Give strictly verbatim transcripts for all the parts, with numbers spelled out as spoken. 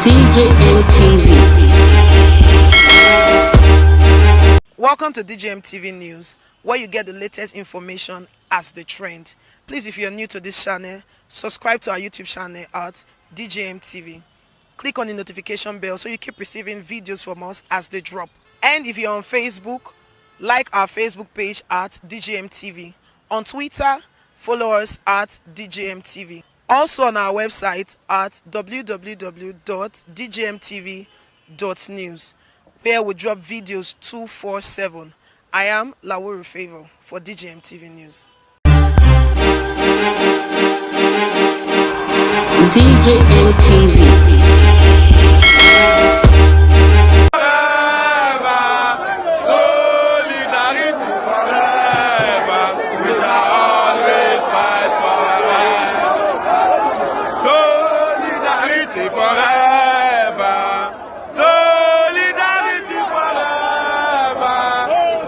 D J M T V. Welcome to D J M T V News, where you get the latest information as the trend. Please, if you're new to this channel, subscribe to our YouTube channel at D J M T V. Click on the notification bell so you keep receiving videos from us as they drop. And if you're on Facebook, like our Facebook page at D J M T V. On Twitter, follow us at D J M T V. Also on our website at www.djmtv.news, where we drop videos two four seven. I am Lawuru Favor for D J M T V News. D J M T V. Solidarity forever. We shall always fight for our rights. Solidarity forever. Solidarity forever.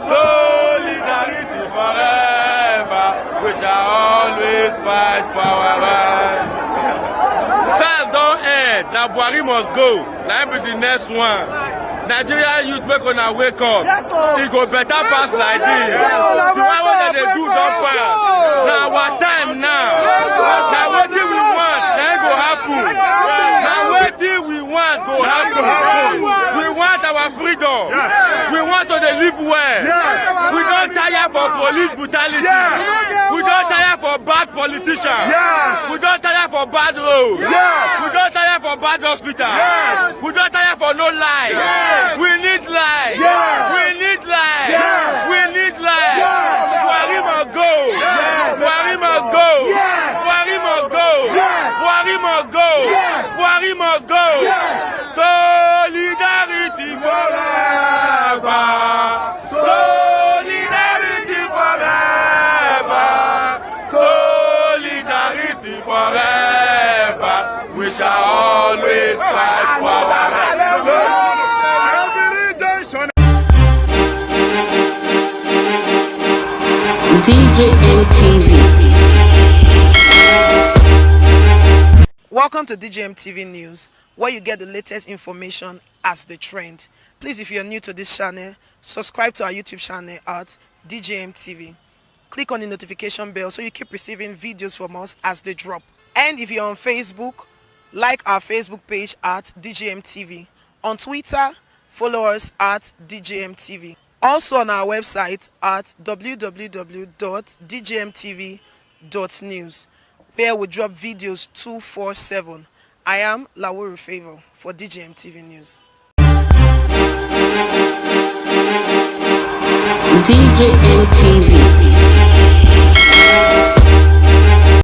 Solidarity forever. We shall always fight for our rights. SARS don end. Na Buhari must go. Na him be the next one. Nigeria youth, make una wake up. E go better pass like this. The one wey dem dey do don pass. Na our time now. Na wetin we want, na im go happen. Na wetin we want go happen. We want our freedom. We want to dey live well. We don tire for police brutality. We don tire for bad politicians. We don tire for bad roads. We don tire for bad hospitals. We don tire for no life. We need life. We need life. We need life. Buhari must go. Buhari must go. Buhari must go. Buhari must go. Buhari must go. Solidarity forever. Solidarity forever. Solidarity forever. We shall always fight for our rights. D J M T V. Welcome to D J M T V News, where you get the latest information as the trend. Please, if you're new to this channel, subscribe to our YouTube channel at D J M T V. Click on the notification bell so you keep receiving videos from us as they drop. And if you're on Facebook, like our Facebook page at D J M T V. On Twitter, follow us at D J M T V. Also on our website at www.djmtv.news, where we drop videos two four seven. I am Lawuru Favor for D J M T V News. D J M T V.